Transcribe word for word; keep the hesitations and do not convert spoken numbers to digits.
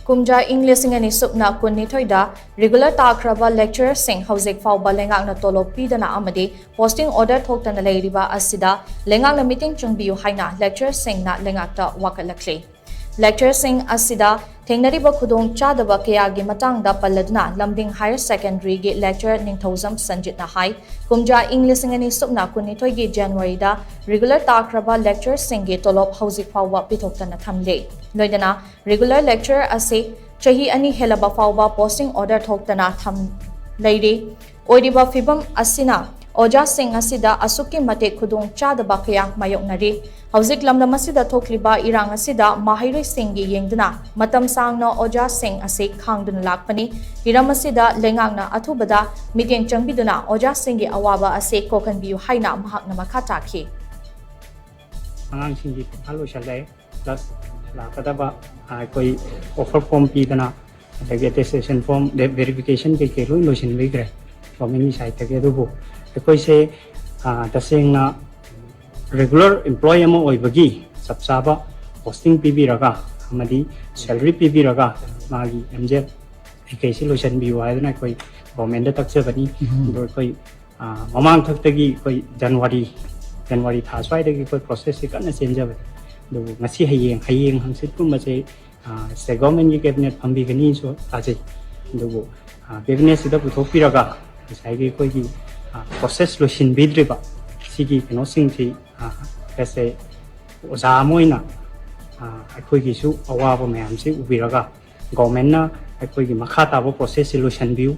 ꯀꯨꯝꯖꯥ ꯏꯪ ꯂꯤꯁꯤꯡ ꯑꯅꯤ ꯁꯨꯞꯅ ꯀꯨꯟꯅꯤꯊꯣꯏꯗ regular ꯇꯥꯈ꯭ꯔꯕ lecturerꯁꯤꯡ ꯍꯧꯖꯤꯛ ꯐꯥꯎꯕ ꯂꯩꯉꯥꯛꯅ ꯇꯣꯂꯣꯞ ꯄꯤꯗꯅ ꯑꯃꯗꯤ posting order ꯊꯣꯛꯇꯅ ꯂꯩꯔꯤꯕ ꯑꯁꯤꯗ ꯂꯩꯉꯥꯛꯅ ꯃꯤꯠꯌꯦꯡ ꯆꯪꯕꯤꯌꯨ ꯍꯥꯏꯅ lecturerꯁꯤꯡꯅ ꯂꯩꯉꯥꯛꯇ ꯋꯥꯀꯠꯂꯛꯂꯤ꯫ Lecturerꯁꯤꯡ ꯑꯁꯤꯗ ꯊꯦꯡꯅꯔꯤꯕ ꯈꯨꯗꯣꯡ ꯆꯥꯗꯕ ꯀꯌꯥꯒꯤ ꯃꯇꯥꯡꯗ ꯄꯜꯂꯗꯨꯅ ꯂꯝꯗꯤꯡ Higher Secondary ꯒꯤ lecturer ꯅꯤꯡꯊꯧꯖꯝ ꯁꯟꯖꯤꯠꯅ ꯍꯥꯏ, ꯀꯨꯝꯖꯥ ꯏꯪ ꯂꯤꯁꯤꯡ ꯑꯅꯤ ꯁꯨꯞꯅ ꯀꯨꯟꯅꯤꯊꯣꯏꯒꯤ January ꯗ regular ꯇꯥꯈ꯭ꯔꯕ lecturerꯁꯤꯡꯒꯤ ꯇꯣꯂꯣꯞ ꯍꯧꯖꯤꯛ ꯐꯥꯎꯕ ꯄꯤꯊꯣꯛꯇꯅ ꯊꯝꯂꯤ꯫ ꯂꯣꯏꯅꯅ regular lecturer ꯑꯁꯤ ꯆꯍꯤ ꯑꯅꯤ ꯍꯦꯜꯂꯕ ꯐꯥꯎꯕ posting order ꯊꯣꯛꯇꯅ ꯊꯝ ꯂꯩꯔꯤ꯫ ꯑꯣꯏꯔꯤꯕ ꯐꯤꯕꯝ ꯑꯁꯤꯅ ꯑꯣꯖꯥꯁꯤꯡ ꯑꯁꯤꯗ ꯑꯁꯨꯛꯀꯤ ꯃꯇꯤꯛ ꯈꯨꯗꯣꯡ ꯆꯥꯗꯕ ꯀꯌꯥ ꯃꯥꯌꯣꯛꯅꯔꯤ꯫ ꯍꯧꯖꯤꯛ ꯂꯝꯗꯝ ꯑꯁꯤꯗ ꯊꯣꯛꯂꯤꯕ ꯏꯔꯥꯡ ꯑꯁꯤꯗ ꯃꯍꯩꯔꯣꯏꯁꯤꯡꯒꯤ ꯌꯦꯡꯗꯨꯅ ꯃꯇꯝ ꯁꯥꯡꯅ ꯑꯣꯖꯥꯁꯤꯡ ꯑꯁꯤ ꯈꯥꯡꯗꯨꯅ ꯂꯥꯛꯄꯅꯤ꯫ ꯍꯤꯔꯝ ꯑꯁꯤꯗ ꯂꯩꯉꯥꯛꯅ ꯑꯊꯨꯕꯗ ꯃꯤꯠꯌꯦꯡ ꯆꯪꯕꯤꯗꯨꯅ ꯑꯣꯖꯥꯁꯤꯡꯒꯤ ꯑꯋꯥꯕ ꯑꯁꯤ ꯀꯣꯛꯍꯟꯕꯤꯌꯨ ꯍꯥꯏꯅ ꯃꯍꯥꯛꯅ ꯃꯈꯥ ꯇꯥꯈꯤ꯫ ꯑꯉꯥꯡꯁꯤꯡꯒꯤ ꯄꯩꯈꯥ ꯂꯣꯏꯁꯤꯜꯂꯦ꯫ Plus ꯂꯥꯛꯀꯗꯕ ꯑꯩꯈꯣꯏ offer form ꯄꯤꯗꯅ ꯑꯗꯒꯤ attestation form verification ꯀꯩꯀꯩ ꯂꯣꯏ ꯂꯣꯏꯁꯤꯟꯕꯤꯈ꯭ꯔꯦ government ꯀꯤ side ꯇꯒꯤ꯫ ꯑꯗꯨꯕꯨ ꯑꯩꯈꯣꯏꯁꯦ ꯇꯁꯦꯡꯅ regular employee ꯑꯃ ꯑꯣꯏꯕꯒꯤ ꯆꯞ ꯆꯥꯕ posting ꯄꯤꯕꯤꯔꯒ ꯑꯃꯗꯤ salary ꯄꯤꯕꯤꯔꯒ ꯃꯥꯒꯤ MZ ꯀꯩꯀꯩꯁꯤ ꯂꯣꯏꯁꯤꯟꯕꯤꯌꯨ ꯍꯥꯏꯗꯨꯅ ꯑꯩꯈꯣꯏ government ꯇ ꯇꯛꯆꯕꯅꯤ꯫ ꯑꯗꯣ ꯑꯩꯈꯣꯏ ꯃꯃꯥꯡꯊꯛꯇꯒꯤ ꯑꯩꯈꯣꯏ January January ꯊꯥ ꯁ꯭ꯋꯥꯏꯗꯒꯤ ꯑꯩꯈꯣꯏ process ꯁꯤ ꯀꯟꯅ ꯆꯦꯟꯖꯕꯅꯤ꯫ ꯑꯗꯨꯕꯨ ꯉꯁꯤ ꯍꯌꯦꯡ ꯍꯌꯦꯡ ꯍꯪꯆꯤꯠꯀꯨꯝꯕꯁꯦ state government ꯀꯤ cabinet ꯐꯝꯕꯤꯒꯅꯤꯁꯨ ꯊꯥꯖꯩ꯫ ꯑꯗꯨꯕꯨ cabinet ꯁꯤꯗ ꯄꯨꯊꯣꯛꯄꯤꯔꯒ ꯉꯁꯥꯏꯒꯤ ꯑꯩꯈꯣꯏꯒꯤ process ꯂꯣꯏꯁꯤꯟꯕꯤꯗ꯭ꯔꯤꯕ ꯁꯤꯒꯤ ꯀꯩꯅꯣꯁꯤꯡꯁꯤ as a ꯑꯣꯖꯥ ꯑꯃ ꯑꯣꯏꯅ ꯑꯩꯈꯣꯏꯒꯤꯁꯨ ꯑꯋꯥꯕ ꯃꯌꯥꯝꯁꯤ ꯎꯕꯤꯔꯒ government ꯅ ꯑꯩꯈꯣꯏꯒꯤ ꯃꯈꯥ ꯇꯥꯕ process ꯁꯤ ꯂꯣꯏꯁꯤꯟꯕꯤꯌꯨ꯫